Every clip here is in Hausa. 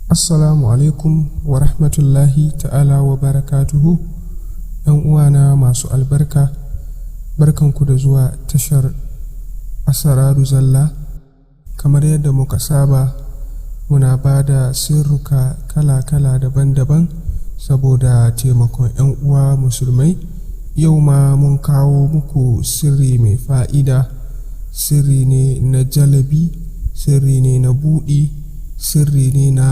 Assalamu alaikum wa rahmatullahi ta'ala wa barakatuhu. ‘Yan uwana masu albarka, barkanku da zuwa tashar Asararu Zalla. Kamar yadda muka saba, muna ba da sirruka kala-kala daban-daban saboda taimakon ‘yan uwa musulmai. Yau ma mun kawo muku sirri mai fa'ida, sirri ne na jalabi, sirri ne na buɗi, sirri ne na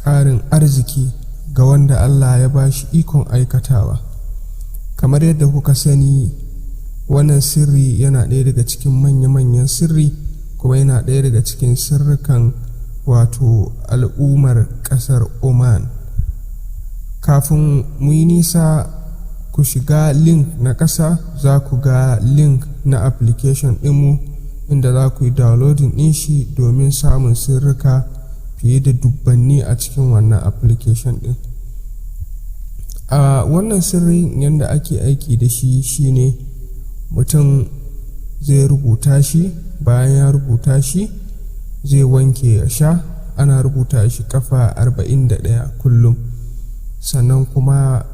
ƙarin arziki ga wanda Allah ya ba shi ikon aikatawa. Kamar yadda kuka sani, wannan sirri yana ɗaya daga cikin manya-manyan sirri, kuma yana ɗaya daga cikin sirrikan wato al'ummar ƙasar Oman. Kafin mu yi nisa, ku shiga link na ƙasa, za ku ga link na application ɗinmu inda za ku yi downloading ɗin shi domin samun sirrika fiye da dubbanni a cikin wannan application ɗin. A wannan sirrin, yadda ake aiki da shi shine mutum zai rubuta shi, bayan ya rubuta shi zai wanke ya sha. Ana rubuta shi kafa 41 kullum. Sannan kuma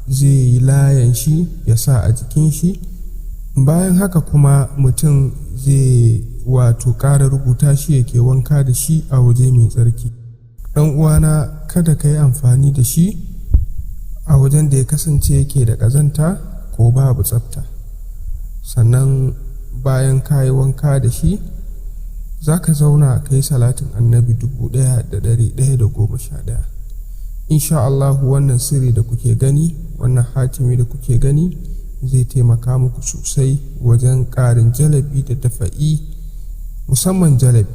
zai yi layan shi ya sa a jikin shi. Bayan haka kuma mutum zai wato ƙara rubuta shi yake wanka da shi a waje mai tsarki. Ɗan uwana, kada ka yi amfani da shi a wajen da ya kasance yake da ƙazanta ko babu tsafta. Sannan bayan ka yi wanka da shi, za ka zauna ka yi salatin Annabi 1111. Insha Allahu, wannan sirri da kuke gani, wannan hatimi da kuke gani, zai taimaka muku sosai wajen ƙarin jalabi da dafa'i, musamman jalabi.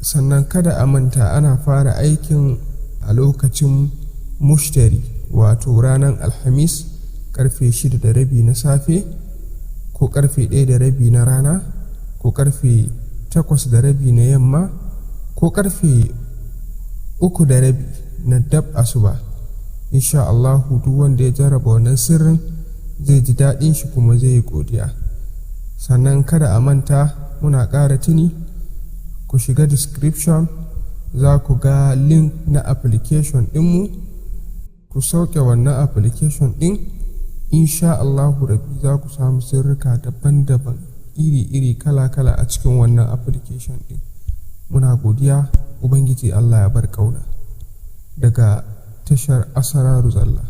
Sannan kada a manta, ana fara aikin a lokacin Mushtari, wato ranar Alhamis, karfe 6:30 na safe, ko karfe 1:30 na rana, ko karfe 8:30 na yamma, ko karfe 3:30 na dab asuba. Insha Allahu, duk wanda ya jarraba wannan sirrin zai ji daɗin shi kuma zai yi godiya. Sannan kada a manta, muna ƙara tuni, ku shiga description, za ku ga link na application ɗinmu. Ku sauke wannan application ɗin. Insha Allahu Rabbi, za ku samu sirrika daban-daban, iri-iri, kala-kala a cikin wannan application ɗin. Muna godiya. Ubangiji Allah ya bar ƙauna. Daga tashar Asararu Zalla.